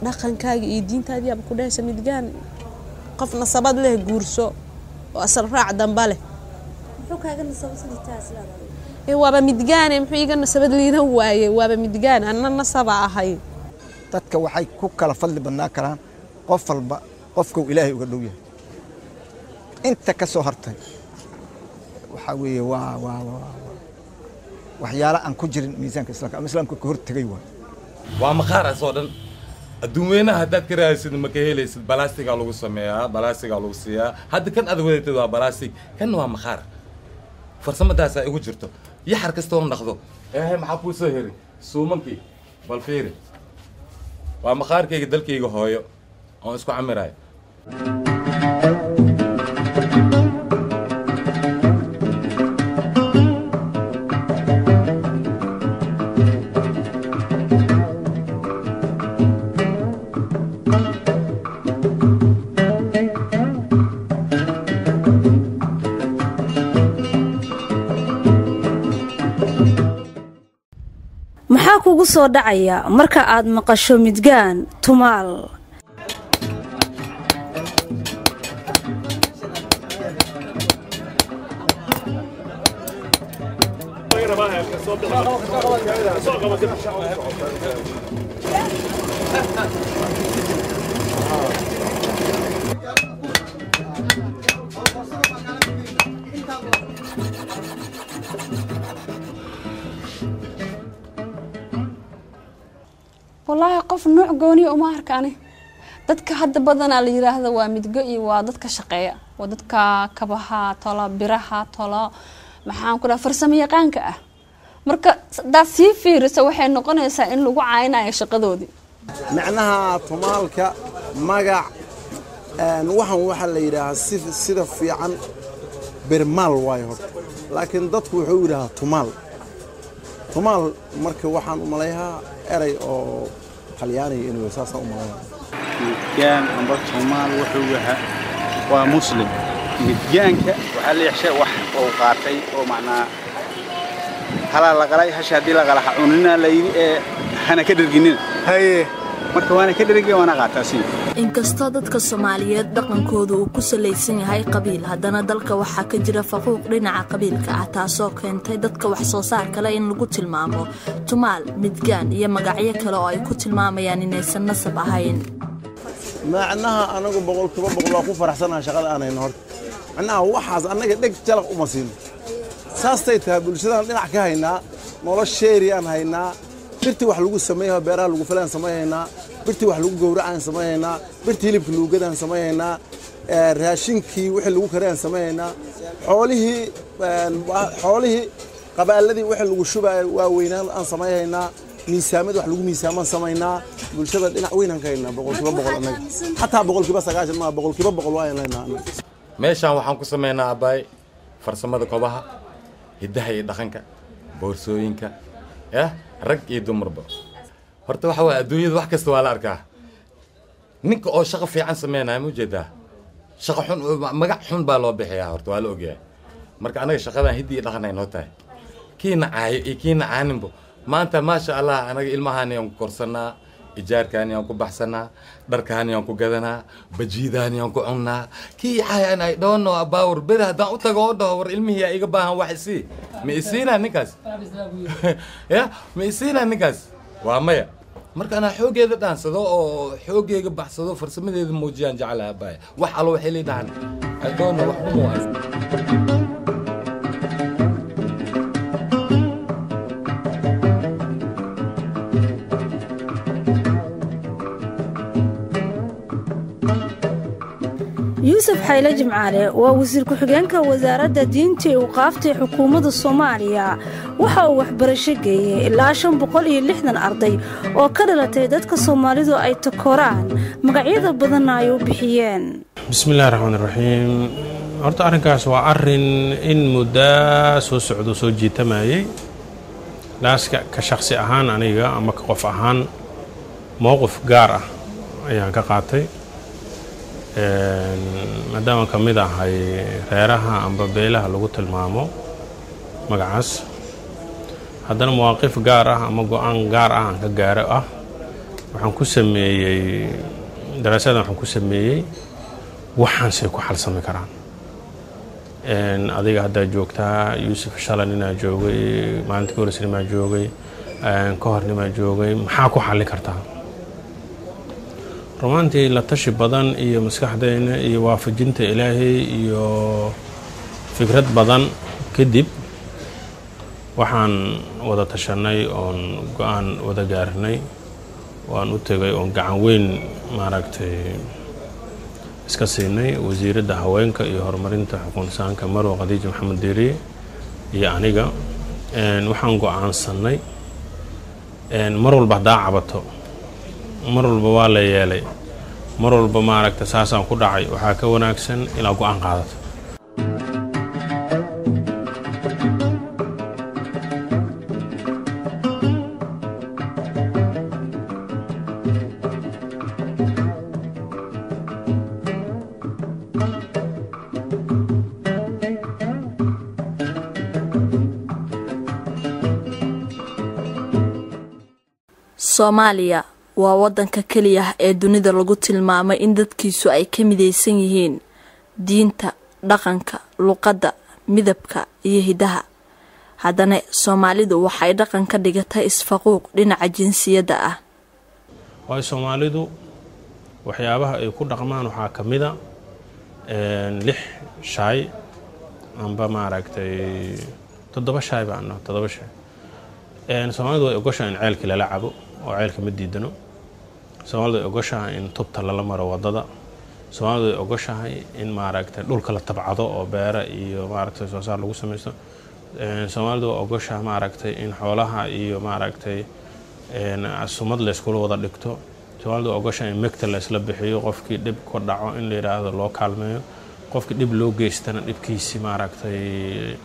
Dhaqankaaga iyo diintaadii aba ku dhahaysa midgaan qof nasabad leh guurso oo asal raac damba leh. Waaba midgaane, muxuu iiga nasabad liidan waaye? Waaba midgaan, anna nasaba ahay. Dadka waxay ku kala fadli badnaan karaan qof walba qofkuu Ilaahay uga dhow yahay. Inta ka soo hartay waxaa weeye waa waxyaalo aan ku jirin miisaanka Islaamka ama Islaamka ka hor tegay waay. Waa maqaaraas oo dhan adduun weynaha haddaad ka raadisid ma ka helaysid. Balastigaa lagu sameeyaa, balastigaa lagu siiyaa. Hadda kan aad wadatid waa balastig, kan waa maqaar. Farsamadaasaa igu jirto. Yaxar kastoo dhaqdo ehe, maxaa kuu soo heri? Suumankii bal fiiri, waa maqaarkayga dalkayga hooyo oon isku camirayo. Maxaa kugu soo dhacaya marka aad maqasho midgaan, tumaal? Wallaahi qof nuuc gooniya uma arka ani. Dadka hadda badanaa la yiraahdo waa midgo iyo waa dadka shaqeeya, waa dadka kabaha tola, biraha tola, maxaan ku dhaha, farsamo yaqaanka ah. Marka hadaad sii fiiriso waxay noqonaysaa in lagu caayinayo shaqadoodii. Macnaha tumaalka magac waxan waxaa la yidhaahaa si sida fiican bermaal waayo horta, laakiin dadku wuxuu yidhaahaa tumaal tumaal. Marka waxaan u malayhaa erey oo Talyaaniga inuu saasaan u malayhaa. Midgaan amba tumaal wuxuu yahaa waa Muslim. Midgaanka waxaa la yeeshay wax uu qaatay oo macnaa halaa la qalay hasha, haddii la qala ha cunina la yidhi ee hana ka dherginina. Haye, marka waana ka dhergay, waana qaataa sii. Inkastoo dadka Soomaaliyeed dhaqankoodu uu ku salaysan yahay qabiil, haddana dalka waxaa ka jira faquuq dhinaca qabiilka ah, taasoo keentay dadka wax soo saar kale in lagu tilmaamo tumaal, midgaan iyo magacyo kale oo ay ku tilmaamayaan inaysan nasab ahayn. Macnaha anagu 100% waa ku faraxsanaha shaqada aan hayno horta. Macnaha waxaas annaga dheg jalaq uma siino. Saastay tahay bulshadaan dhinac ka haynaa, nolosheeriyaan haynaa, birtii wax lagu sameeyo beeraha lagu falaan samayhaynaa, birtii wax lagu gowracaan samayhaynaa, birtii hilibka lagu gadaan samayhaynaa, raashinkii wixii lagu karayaan samayhaynaa, xoolihii qabaaladii wixii lagu shubaayo waaweynaan aan samayhaynaa, miisaamada wax lagu miisaamaan samaynaa. Bulshada dhinac weynaan ka haynaa 100% annaga, xataa 90% maa, 100% waa haynaa annaga. Meeshaan waxaan ku sameynaa abbaay farsamada kobaha hiddaha iyo dhaqanka, boorsooyinka yah, rag iyo dumarba. Horta waxa waye adduunyada wax kasta waa la arkaa. Ninka oo shaqo fiican sameynaya ma ujeedaa, shaqo xun magac xun baa loo bixiyaa, horta waa la ogyahay. Marka anaga shaqadan hiddi iyo dhaqan ay noo tahay, kiina caayo iyo kiina caaninbo. Maanta maasha Allah anaga ilmahaani aan ku korsanaa, ijaarkaani aan ku baxsanaa, dharkaani aan ku gadanaa, bajiidaani aan ku cunnaa. Kii caayaan ay dhoono abaawar beda haddaan u tago oo dhaho war ilmihii yaa iga baahan wax isii, ma isiinaa ninkaas? Ya ma isiinaa ninkaas? Waa maya. Marka anaa xooggeeda dhaansado oo xooggeyga baxsado, farsamadeeda muujiyaan jeclaha abaaya. Wax allo waxay lii dhahan I don't know, waxba ma haysto. Yuusuf Xayle Jimcaale waa wasiir ku-xigeenka wasaaradda diinta ee uqaaftay xukuumadda Soomaaliya. Waxa uu waxbarasho geeyey ilaa 560 arday oo ka dhalatay dadka Soomaalidu ay takooraan, magacyada badanna ay u bixiyeen. Bismi illahi raxmaan iraxiim. Horta arrinkaas waa arrin in muddaa soo socdo, soo jiitamayay. Laaska ka shaksi ahaan aniga ama ka qof ahaan mowqif gaar ah ayaan ka qaatay, maadaama ka mid ahay reeraha amba beelaha lagu tilmaamo magacaas. Haddana mawaaqif gaar ah ama go-aan gaar ah aan ka gaaro ah Waxaan ku sameeyey daraasadan, waxaan ku sameeyey waxaansay ku xalsami karaan. Adiga haddaa joogtaa, Yuusuf shala ninaa joogay, maalinta ka horeysa nimaa joogay, ka hor nimaa joogay, maxaa ku xallin kartaa? Rumaantii la tashi badan iyo maskaxdayna iyo waafajinta Ilaahay iyo fikrad badan kadib, waxaan wada tashanay oon go-aan wada gaarnay, waan u tegay oon gacan weyn maaragtay iska siinay wasiiradda haweenka iyo horumarinta xuquuqinsaanka, Marwo Khadiija Maxamed Diiriye, iyo aniga. Waxaan go-aansanay, mar walba haddaa cabato, mar walba waa la yeelay, mar walba maaragta saasaan ku dhacay, waxaa ka wanaagsan ilaa go-aan qaadato. Soomaaliya waa waddanka keliya ee dunida lagu tilmaamay in dadkiisu ay ka midaysan yihiin diinta, dhaqanka, luqadda, midabka iyo hiddaha. Haddana Soomaalidu waxay dhaqan ka dhigatay isfaquuq dhinaca jinsiyadda ah. Waayo, Soomaalidu waxyaabaha ay ku dhaqmaan waxaa ka mid a lix shay amba maaragtay toddoba shay baan, toddoba shay. Soomaalidu way ogoshaha in ceelkii lala cabo oo ceelka ma diidano. Soomaalidu way ogoshahay in tubta lala maro wadada. Soomaalidu way ogoshahay in maaragtay dhulka la tabcado oo beera iyo maaragtay soo saar lagu samaysto. Soomaalidu way ogoshahay maaragtay in xoolaha iyo maaragtay sumad layskula wada dhigto. Soomaalidu way ogoshahay in megta laysla bixiyo, qofkii dhib ku dhaco in la yidhaahdo loo kaalmeeyo, qofkii dhib loo geystana dhibkiisi maaragtay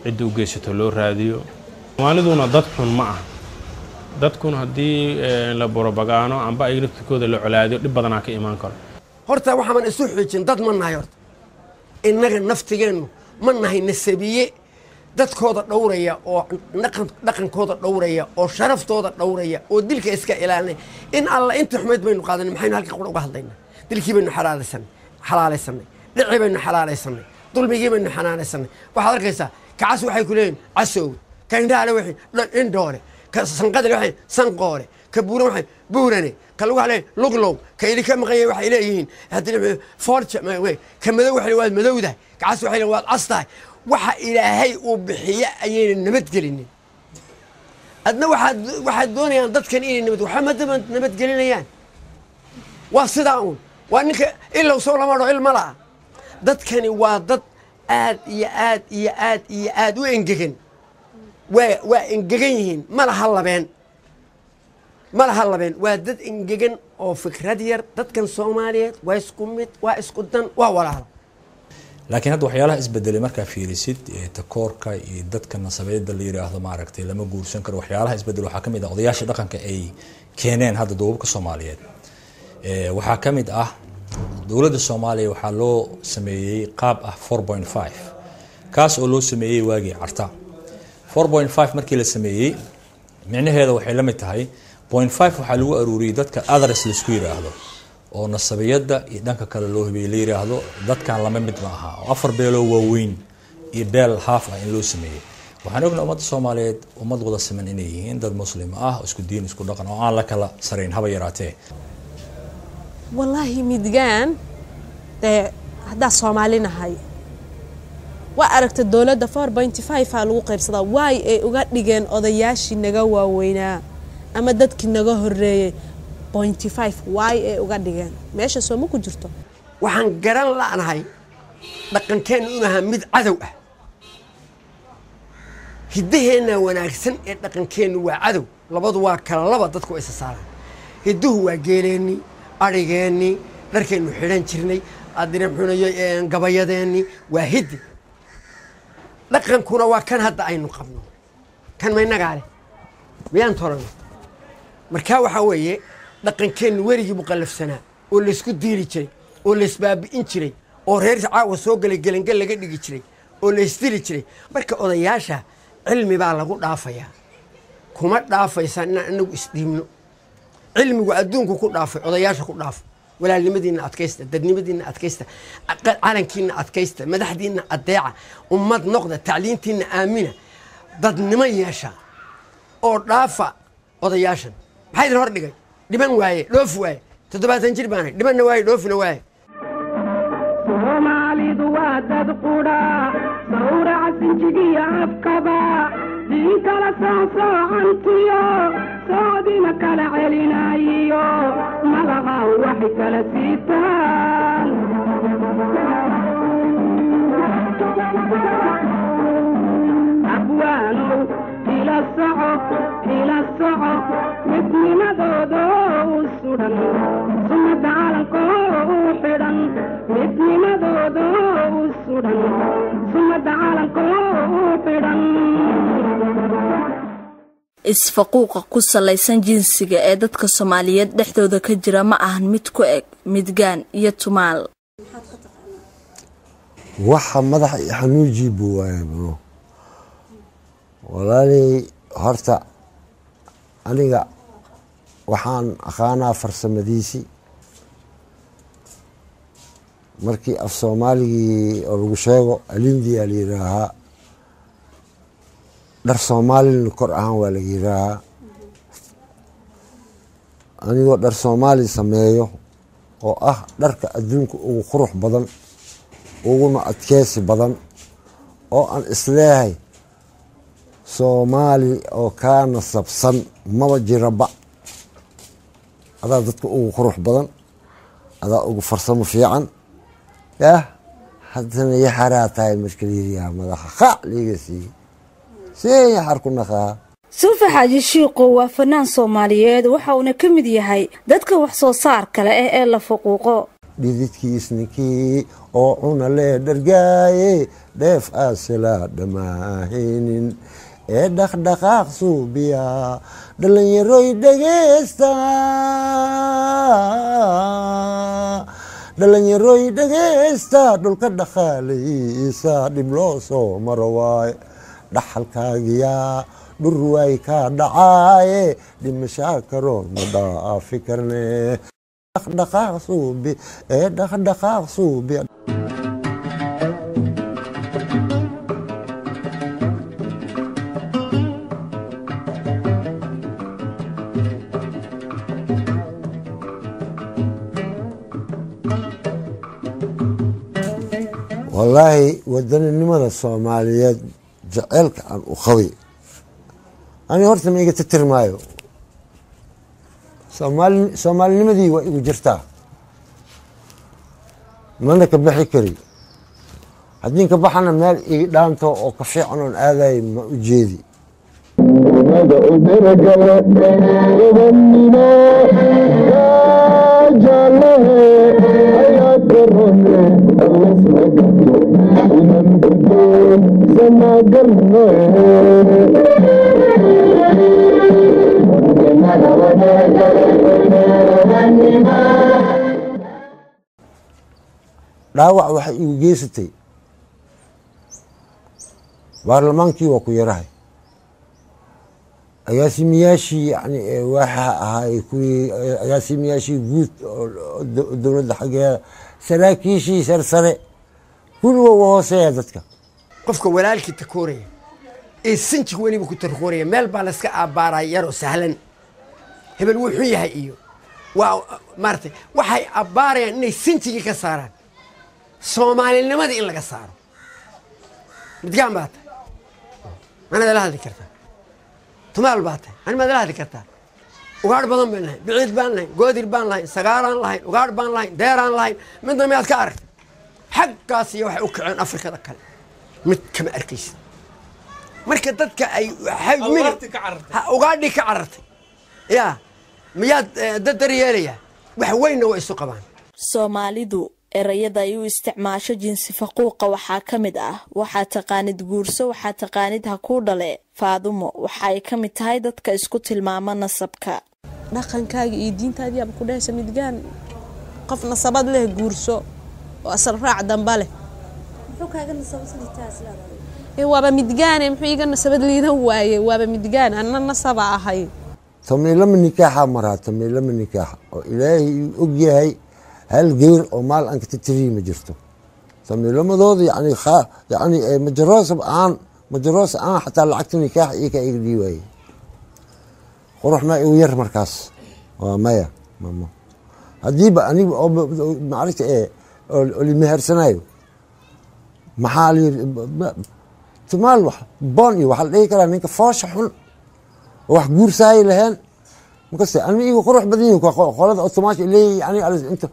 cidda u geysato loo raadiyo. Soomaaliduna dad xun ma ah. Dadkuna haddii la borobagaano amba ay naftirkooda la colaadiyo, dhib badanaa ka imaan karo. Horta waxaaban isu xiijin, dad ma nahay? Horta innaga naftigeennu ma nahay nasabiye dadkooda dhowraya oo dhaqankooda dhowraya oo sharaftooda dhowraya oo dilka iska ilaalinaya? In alla inta xumayd baynu qaadanay. Maxaynu halka qura uga hadlaynaa? Dilkii baynu xalaalaysanay, dhicii baynu xalaalaysanay, dulmigii baynu xalaalaysanay. Waxaad arkaysaa kacas waxay ku leeyihin casow, ka indhahale waxay indhoole, ka sanqadale waxay sanqoole, ka buuran waxay buurane, ka lagu halay luglow, ka ili ka maqanyay waxay leeyihiin foorja, ka madow waxay waad madowdahay, kacas waxay leeyihin waad castahay. Waxa Ilaahay uu bixiye ayayna nabadgelinin. Adna waxaad doonayaan dadkan inay nabad, waxa ma nabadgelinayaan. Waa sidaa uun, waa ninka ilow sow lama dho ilma la'a. Dadkani waa dad aad iyo aad iyo aad iyo aad u engegan. Waa engegan yihiin, ma laha labeen, ma laha labeen. Waa dad engegan oo fikrad yar. Dadkan Soomaaliyeed waa isku mid, waa isku dan, waa walaalo. Laakiin hadda waxyaalaha isbedelay markaa fiirisid, takoorka iyo dadka nasabeeda la yiraahdo maaragtay lama guursan karo, waxyaalaha isbedel waxaa kamid ah odayaasha dhaqanka ay keeneen hadda duubabka Soomaaliyeed. Waxaa ka mid ah dowladda Soomaaliya waxaa loo sameeyey qaab ah 4.5, kaas oo loo sameeyey waagii Carta. 4.5 markii la sameeyey, micnaheeda waxay la mid tahay 0.5 waxaa lagu aruuriyey dadka others laisku yiraahdo oo nasabiyadda iyo dhanka kale loo hibiyey, la yiraahdo dadkan lama mid ma aha, oo afar beeloo waaweyn iyo beel haaf ah in loo sameeyey. Waxaan ognahay ummadda Soomaaliyeed ummad wada siman inay yihiin, dad Muslim ah oo isku diin, isku dhaqan, oo aan la kala sarayn haba yaraatee. Wallaahi midgaan dee haddaa Soomaali nahay, waa aragta dowladda 4.5 aa lagu qaybsadaa. Waay ay uga dhigeen odayaashii naga waaweynaa ama dadkii naga horreeyey 0.5? Waay ay uga dhigeen? Meesha sooma ku jirto. Waxaan garan la'nahay dhaqankeennu inuu ahaa mid cadow ah. Hiddaheenna wanaagsan ee dhaqankeennu waa cadow. Labadu waa kala laba. Dadku isa saaraan. Hidduhu waa geeleennii, adhigeennii, dharkeennu xidhan jirnay, adina muxuunayo gabayadeennii, waa hiddi. Dhaqankuna waa kan hadda aynu qabno. Kan maynagaa leh miyaan tolano? Markaa waxaa weeye dhaqankeennu weligii muqallafsanaa oo laysku diili jiray oo laysbaabi'in jiray oo reer caawa soo galay gelangel laga dhigi jiray oo laysdili jiray. Marka odayaasha cilmi baa lagu dhaafayaa. Kuma dhaafaysaan inaan inagu isdhiibno. Cilmigu adduunku ku dhaafay, odayaasha ku dhaafay. Walaalnimadiina adkaysta, dadnimadiina adkaysta, calankiina adkaysta, madaxdiina adeeca, ummad noqda, tacliintiina aamina, dadnimo yeesha oo dhaafa odayaashan. Maxaa idin hor dhigay? Dhiban waaye, dhoof waaye, 70 jir baanay, dhibanna waaye, dhoofina waaye. Soomaalidu waa dad qudha, sawraca sinjigiyo afkaba, diin kala socsoocantiyo, soodina kala celinayiyo, malaha waxay kala siitaan. Abwaanow ila soco, ila soco, midnimadooda u sudhan, sunnada caalankoo u xidhan, midnimadooda u sudhan, sunnada caalankoo u xidhan. Isfaquuqa ku salaysan jinsiga ee dadka Soomaaliyeed dhexdooda ka jira ma ahan mid ku eg midgaan iyo tumaal. Waxa madaxa i xanuujii buu waaye, bro. Walaalay, horta aniga waxaan aqaanaa farsamadiisii. Markii af Soomaaligii oo lagu sheego, alindiyaa la yidhaahaa, dhar Soomaalina kor ahaan waa laga yidhaahaa. Anigoo dhar Soomaali sameeyo oo ah dharka adduunka ugu qurux badan uguna adkeysi badan, oo aan isleehay Soomaali oo kaa nasabsan maba jiraba, adaa dadka ugu qurux badan, adaa ugu farsamo fiican, yah, haddana yaxaraa tahay. Marka layiriyaa madaxa qaac liiga siiyey, see yaxar ku naqaa? Suufi Xaaji Shiiqo waa fanaan Soomaaliyeed, waxa uuna ka mid yahay dadka wax soo saar kale ah ee la fuquuqo. Dhididkiis ninkii oo cuna lee dhargaaye, dheef aasilaa dhammaahaynin ee dhaqdhaqaaq suubiya. Dhallinyaroy dhegeysta, dhallinyaroy dhegeysta, dhulka dhaqaalaysa dhib loo soo maro waaye, dhaxalkaagiyaa dhur waay kaa dhacaaye, dhimashaa karoon ma dhaafi karne, dhaqdhaqaaq suubi ee dhaqdhaqaaq suubi. Wallaahi, wadaninimada Soomaaliyeed jaceylka aan u qabay ani horta ma iga titirmaayo. Soomaali, soomaalinimadii waa igu jirtaa, mana ka bixi kari. Haddii ka baxana, meel igi dhaanto oo ka fiican oon aadayo ma u jeedi. Dhaawac waxay igu geysatay baarlamaankii waa ku yarahay, agaasimiyaashii yani waaxa ahaay, kuwii agaasimiyaashii guud oo dowladda xaggeeda, saraakiishii sarsare, kulli waa hooseeya dadka. Qofka walaalkii takooraya ee sinjiga weliba ku takooraya, meel baa layska abbaaraa yaroo sahlan. Hebel wuu xun yahay iyo waa maaratay, waxay abbaarayaan inay sinjigii ka saaraan, soomaalinimadii in laga saaro. Midgaan baa tahay, manaad la hadli kartaa? Tumaal baa tahay, ani maad la hadli kartaa? Ugaadh badan baan lahayn, biciid baan lahayn, goodir baan lahayn, sagaaraan lahayn, ugaadh baan lahayn, deeraan lahayn, midna miyaad ka aragtay? Xaggaas iyo waxay u kaceen Afrikada kale, mid kama arkaysid. Marka dadka ay ugaadhii ka carartay, yaa miyaad dad daryeelaya? Wax weynna waa isu qabaan. Soomaalidu erayada ay u isticmaasho jinsi faquuqa waxaa ka mid ah waxaa taqaanid guurso, waxaa taqaanid ha kuu dhale. Faadumo waxa ay ka mid tahay dadka isku tilmaama nasabka. Dhaqankaaga iyo diintaadiiaba ku dhehaysa midgaan qof nasabad leh guurso oo asal raac damba leh. Ee waaba midgaane, muxuu iiga nasabad liidan waaye? Waaba midgaan, anna nasaba ahay. 12 nikaaxa maraa, 12 nikaaxa oo Ilaahay uu og yahay. Hal geer oo maal aan ka tirtiriyi ma jirto. 12-madooda yani yani majaroos aan majaroos aan xataa lacagta nikaax iyo ka iga dhiiwaayey. Qurux ma igu yar markaas, waa maya mamo. Haddiiba aniga oo maaragta ee oo limehersanayo, maxaa la yiri tumaal wax boon iyo waxaa la dhihi karaa ninka foosha xun oo wax guursaayay laheen. Markaste aniga igu qurux badan yihin qolada oo tumaasha leeyahay. Yani inta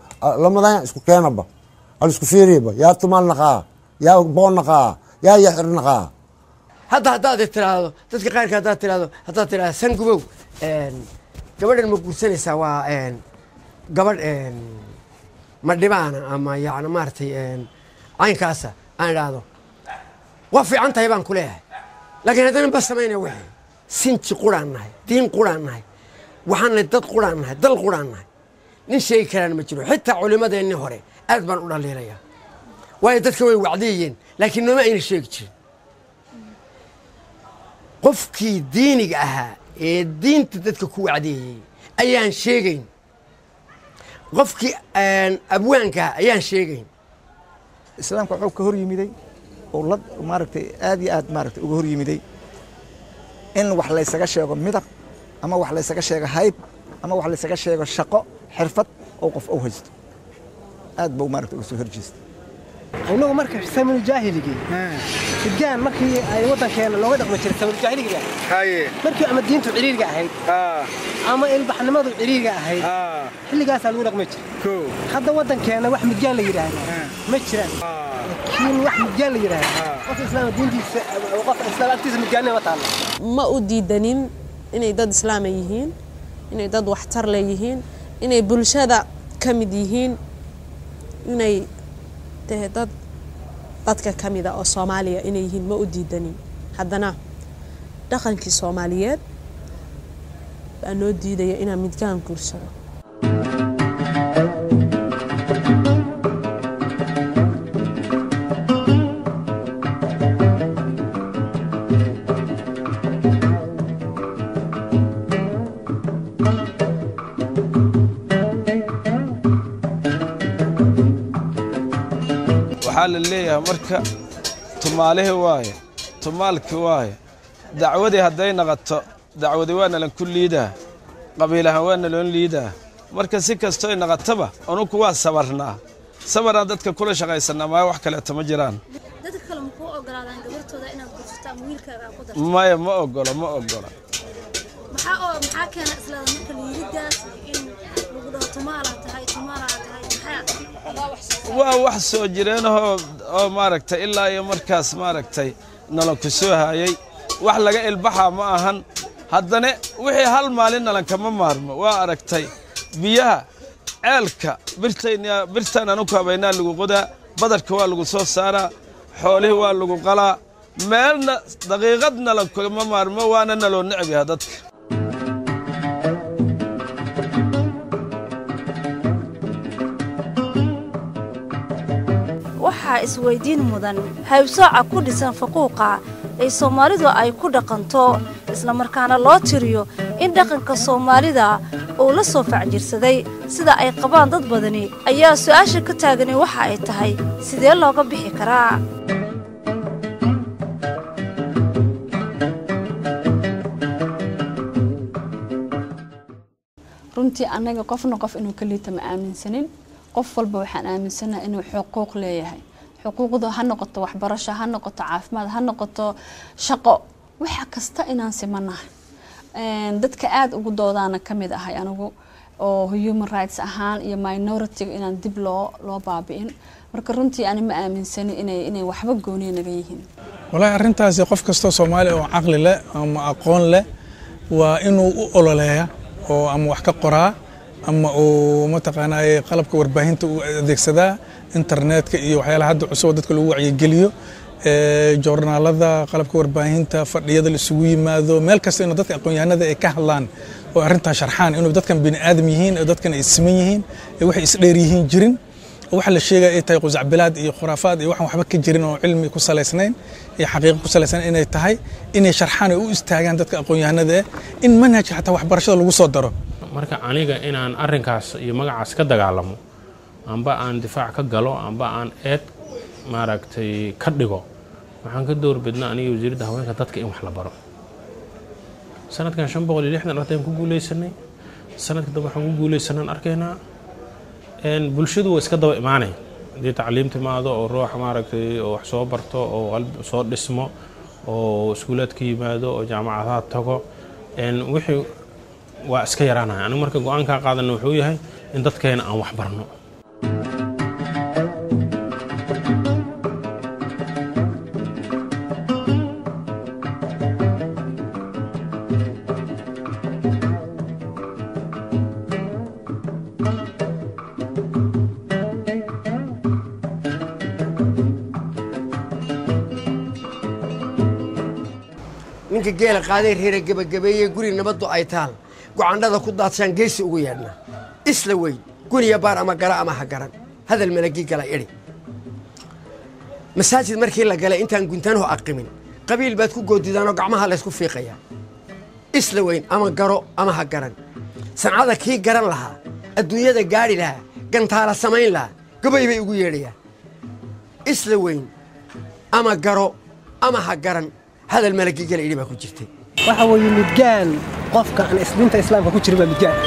lamadayan isku keenaba, al isku fiiriyaba, yaa tumaal naqaa, yaa boon naqaa, yaa yaxir naqaa. Hadda haddaad tiraahdo dadka qaarka, haddaad tiraahdo sangubow, gabadhan ma guursanaysaa? Waa gabadh ma dhibaana ama yani maaragtay caynkaasa aan idhaahdo, waa fiican tahay baan ku leeyahay, laakiin haddana ba samaynaya. Wixii sinji quraan nahay, diin quraan nahay, waxaan nahay dad quraan nahay, dal quraan nahay, nin sheegi karaan ma jiro. Xitaa culimadeennii hore aad baan u dhaliilaya, waayo dadka way wacdiyayeen, laakiin nooma ayna sheegi jirin. Qofkii diiniga ahaa ee diinta dadka ku wacdiyayey ayaan sheegayn, qofkii abwaanka ahaa ayaan sheegayn. Islaamka wuxuu ka hor yimiday oo la maaragtay aad iyo aad maaragtay uga hor yimiday in wax laysaga sheego midab ama wax laysaga sheego hayb ama wax laysaga sheego shaqo xirfad oo qof u haysto. Aad buu maaragtay uga soo horjeestay. Inagu marka samul jaahiligii midgaan markii ay waddankeena looga dhaqmi jiray samul jaahiliga, markii ama diintu ciriiriga ahayd ama ilbaxnimadu ciriiriga ahayd, xilligaasaa lagu dhaqmi jiray. Hadda waddankeena wax midgaan la yidhaahdo ma jiraan, laakiin wax midgaan la yidhaahdo qof islaam diintiisa, qof islaam agtiisa midgaanima ma taalo. Ma u diidanin inay dad islaama yihiin, inay dad waxtar leeyihiin, inay bulshada ka mid yihiin, inay dee dad dadka ka mida oo Soomaaliya inay yihiin, ma u diidanin. Haddana dhaqankii Soomaaliyeed baa noo diidaya inaan midgaan guursado. Waxaa la leeyahay marka tumaalihii waaye, tumaalkii waaye. Dacwadii hadday naqato, dacwadii waa nalan ku liidaa, qabiilahaan waa naloon liidaa. Marka si kastoo ay naqataba, anuku waa sabarnaa, sabaraan dadka kula shaqaysanaa, maa wax kaleeto ma jiraan. Dadka kale ma kuu ogolaadaan gabartooda inaad guursato ama wiilkaaga aad ku darto? Maya, ma ogolo, ma ogola. Maxaa keena islaada marka liiridaas in lagu dhaho tumaalaa tahay, tumaalaa tahay? Maxaa waa wax soo jireenahoo oo maaragtay ilaa iyo markaas maaragtay nalan ku soo hayay, wax laga ilbaxaa ma ahan. Haddana wixii hal maalin nalan kama maarmo. Waa aragtay biyaha ceelka birtayna, birtaan anu habaynaa lagu qodaa, badarka waa lagu soo saaraa, xoolihii waa lagu qalaa, meelna daqiiqad nalan kama maarmo, waana naloo necab yaha dadka. Waxaa isweydiin mudan haybsooca ku dhisan faquuqa ay Soomaalidu ay ku dhaqanto, islamarkaana loo tiriyo in dhaqanka Soomaalida uu la soo facjirsaday sida ay qabaan dad badani, ayaa su'aasha ka taagani waxa ay tahay: sidee looga bixi karaa? Runtii annaga qofna qof inuu ka liita ma aaminsanin. Qof walba waxaan aaminsanahay inuu xuquuq leeyahay. Xuquuqda ha noqoto waxbarasho, ha noqoto caafimaad, ha noqoto shaqo, waxa kasta inaan simanahay. Dadka aada ugu doodaana ka mid ahay anigu oo human rights ahaan iyo minority inaan dib loo baabi'in. Marka runtii ani ma aaminsani inay waxba gooniya naga yihiin. Wallaahi arrintaasi qof kastoo Soomaali oo caqli leh ama aqoon leh waa inuu u ololeeya oo ama wax ka qoraa ama uu mataqaanaaye qalabka warbaahinta uu adeegsadaa, internetka iyo waxyaalaha hadda cusub oo dadka lagu wacyigeliyo, joornaalada, qalabka warbaahinta, fadhiyada la isugu yimaado, meel kasta inuu dadka aqoon-yahanada ay ka hadlaan oo arrintaa sharxaan, inuu dadkan bini aadam yihiin oo dadkan ay siman yihiin, ee waxay isdheer yihiin jirin. Oo waxa la sheegaya ay tahay qusacbilaad iyo khuraafaad iyo waxaan waxba ka jirin oo cilmi ku salaysnayn iyo xaqiiqo ku salaysnayn inay tahay, inay sharxaan oo u istaagaan dadka aqoon-yahanada in manhajka xataa waxbarashada lagu soo daro. Marka aniga inaan arrinkaas iyo magacaas ka dagaalamo, amba aan difaac ka galo, amba aan eed maaragtay ka dhigo, waxaan ka doorbidnaa aniga wasiiradda haweenka dadka in wax la baro. Sanadkan 560 ardayn ku guuleysanay, sanadka dambe waxaan ku guuleysanaan arkaynaa. Bulshadu waa iska daba imaanay haddii tacliim timaado oo ruuxa maaragtay oo wax soo barto oo qalbi soo dhismo oo iskuulaad ka yimaado oo jaamacadaha tago, wixii waa iska yaraanaya. Anigu marka go-aankaa qaadana wuxuu yahay in dadkeena aan wax barno. Ninka geela qaaday, reera gebagabeeye, guri nabaddu ay taal, gocandhada ku daadshaan geesi ugu yeedhnaa. Isla weyn guniya baar ama gara ama ha garan, hadal malagii gala idhi. Masaajid markii la galay intaan guntanuhu aqimin, qabiil baad ku goodidaanoo gacmaha laysku fiiqayaa. Isla weyn ama garo ama ha garan, sancada kii garan lahaa, adduunyada gaadhi lahaa, gantaala samayn lahaa, gabay bay ugu yeedhayaan. Isla weyn ama garo ama ha garan, hadal malagii gala idhi baa ku jirtay. Waxa weeye midgaan qofka aan isdiinta islaamka ku jirin baa midgaan.